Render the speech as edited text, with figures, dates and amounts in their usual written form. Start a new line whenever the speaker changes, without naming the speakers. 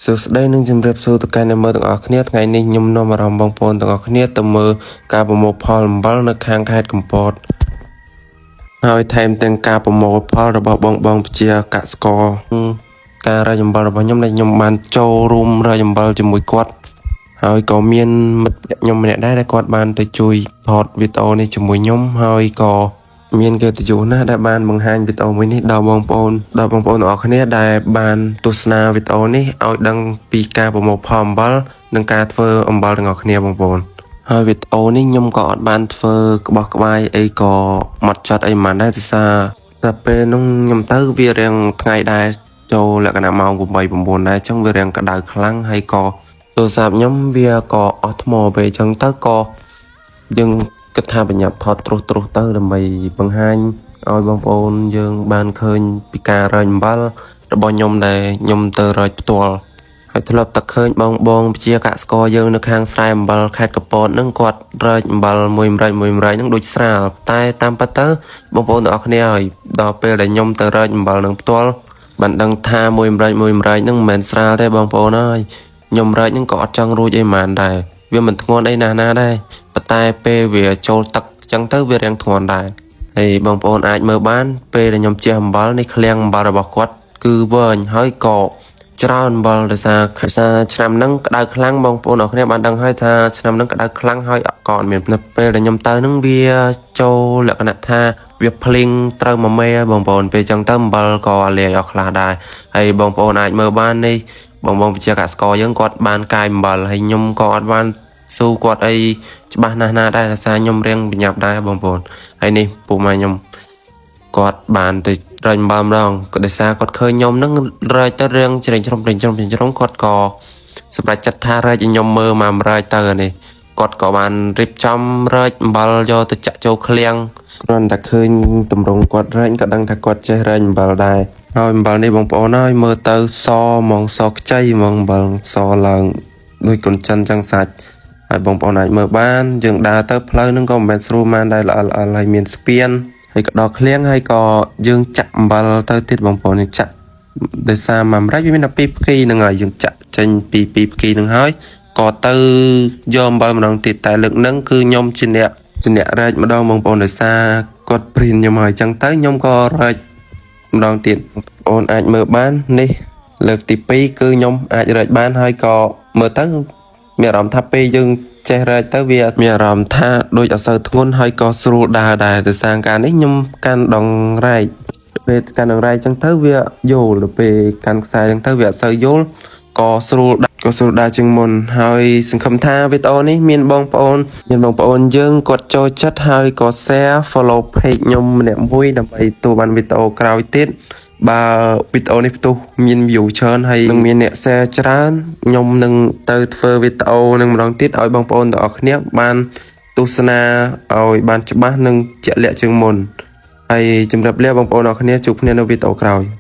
សួស្តីនិងជម្រាបសួរទៅកាន់អ្នកមើលទាំងអស់គ្នាថ្ងៃនេះខ្ញុំនាំអារម្មណ៍បងប្អូនទាំងអស់គ្នាទៅមើលការប្រមូលផលអំបិលនៅខាងខេត្តកំពតហើយថែមទាំងការប្រមូលផលរបស់បងបងប្រជាកសិករការរែកអំបិលរបស់ខ្ញុំដែលខ្ញុំបានចូលរួមរែកអំបិលជាមួយគាត់ហើយក៏មានមិត្តភក្តិខ្ញុំម្នាក់ដែរដែលគាត់បានទៅជួយថតវីដេអូនេះជាមួយខ្ញុំហើយក៏មានកិត្តិយសណាស់ដែលបានបង្ហាញវីដេអូមួយនេះដល់បងប្អូនដល់បងប្អូនទាំងអស់គ្នាដែលបានទស្សនាវីដេអូនេះឲ្យដឹងពីការប្រមូលផលអំបិលនិងការធ្វើអំបិលទាំងអស់គ្នាបងប្អូនហើយវីដេអូនេះខ្ញុំក៏អត់បានធ្វើក្បោះក្បាយអីក៏ម៉ត់ចត់អីមិនដែរដោយសារតែពេលនោះខ្ញុំទៅវារៀងថ្ងៃដែរចូលលក្ខណៈម៉ោង8 9ដែរអញ្ចឹងវារៀងក្តៅខ្លាំងហើយក៏ទូរស័ព្ទខ្ញុំវាក៏អស់ថ្មពេលអញ្ចឹងទៅក៏ យើងគិតថាបញ្ញាប់ថតត្រុសត្រុសទៅដើម្បីបង្ហាញឲ្យបងប្អូនយើងបានឃើញពីការរែកអំបិលរបស់ខ្ញុំដែលខ្ញុំទៅរែកផ្ទាល់ហើយធ្លាប់តែឃើញបងបងជាកសិករយើងនៅខាងស្រែអំបិលខេត្តកំពតហ្នឹងគាត់រែកអំបិលមួយម្រែកមួយម្រែកហ្នឹងដូចស្រាលតែតាមពិតទៅបងប្អូនទាំងអស់គ្នាហើយដល់ពេលដែលខ្ញុំទៅរែកអំបិលហ្នឹងផ្ទាល់បានដឹងថាមួយម្រែកមួយម្រែកហ្នឹងមិនមែនស្រាលទេបងប្អូនអើយខ្ញុំរែកហ្នឹងក៏អត់ចង់រួចអីហ្មងដែរវាមិនធ្ងន់អីណាស់ណាដែរ ប៉ុន្តែពេលវាចូលទឹកចឹងទៅវារាងធ្ងន់ដែរហើយបងប្អូនអាចមើលបានពេលដែលខ្ញុំជះអំបិលនេះឃ្លាំងអំបិលរបស់គាត់គឺវែងហើយក៏ច្រើនអំបិលដោយសារដោយសារឆ្នាំហ្នឹងក្តៅខ្លាំងបងប្អូនអរគ្នាបានដឹងហើយថាឆ្នាំហ្នឹងក្តៅខ្លាំងហើយក៏អត់មាននៅពេលដែលខ្ញុំទៅហ្នឹងវាចូលលក្ខណៈថាវាភ្លៀងត្រូវមួយមេហើយបងប្អូនពេលចឹងទៅអំបិលក៏លាយអស់ខ្លះដែរហើយបងប្អូនអាចមើលបាននេះបងបងប្រជាកសិករយើងគាត់បានកាយអំបិលហើយខ្ញុំក៏អត់បានស៊ូគាត់អីច្បាស់ណាស់ណាដែរដោយសារខ្ញុំរៀងប្រញាប់ដែរបងប្អូនហើយនេះពូម៉ែខ្ញុំគាត់បានទៅរែកអំបិលម្ដងក៏ដោយសារគាត់ឃើញខ្ញុំនឹងរែកទៅរៀងជ្រែងជ្រុំជ្រែងជ្រុំជ្រែងជ្រុំគាត់ក៏សម្រេចចិត្តថារែកឲ្យខ្ញុំមើលមករែកទៅអានេះគាត់ក៏បានរៀបចំរែកអំបិលយកទៅចាក់ចូលឃ្លាំងគ្រាន់តែឃើញតម្រងគាត់រែកក៏ដឹងថាគាត់ចេះរែកអំបិលដែរហើយអំបិលនេះបងប្អូនហើយមើលទៅសហ្មងសខ្ចីហ្មងអំបិលសឡើងដូចកូនចិនចឹងសាច់ ហើយបងប្អូនអាចមើលបានយើងដើរទៅផ្លូវហ្នឹងក៏មិនមែនស្រួលម៉ានដែរល្អល្អហើយមានស្ពានហើយក៏ដល់ឃ្លៀងហើយក៏យើងចាក់អំបិលទៅទៀតបងប្អូនយើងចាក់ដោយសារមួយម្រេចវាមានតែពីរផ្គីហ្នឹងហើយយើងចាក់ចេញពីពីរផ្គីហ្នឹងហើយក៏ទៅយកអំបិលម្ដងទៀតតែលើកហ្នឹងគឺខ្ញុំជាអ្នកជាអ្នករែកម្ដងបងប្អូនដោយសារគាត់ព្រៀនខ្ញុំហើយអញ្ចឹងទៅខ្ញុំក៏រែកម្ដងទៀតបងប្អូនអាចមើលបាននេះលើកទី2គឺខ្ញុំអាចរែកបានហើយក៏មើលទៅ មានអារម្មណ៍ថាពេលយើងចេះរែកទៅវាមានអារម្មណ៍ថាដូចអត់សូវធ្ងន់ហើយក៏ស្រួលដើរដែរដោយសារការនេះខ្ញុំកាន់ដងរែកពេលកាន់ដងរែកចឹងទៅវាយល់ដល់ពេលកាន់ខ្សែចឹងទៅវាអត់សូវយល់ក៏ស្រួលដើរក៏ស្រួលដើរជាងមុនហើយសង្ឃឹមថាវីដេអូនេះមានបងប្អូនមានបងប្អូនយើងគាត់ចូលចិត្តហើយក៏ share follow page ខ្ញុំម្នាក់មួយដើម្បីទទួលបានវីដេអូក្រោយទៀត បើវីដេអូនេះផ្ទុះមាន view ច្រើនហើយនឹងមានអ្នក share ច្រើនខ្ញុំនឹងទៅធ្វើវីដេអូនឹងម្ដងទៀតឲ្យបងប្អូនទាំងអស់គ្នាបានទស្សនាឲ្យបានច្បាស់និងជាក់លាក់ជាងមុនហើយជម្រាបលាបងប្អូនទាំងអស់គ្នាជួបគ្នានៅវីដេអូក្រោយ។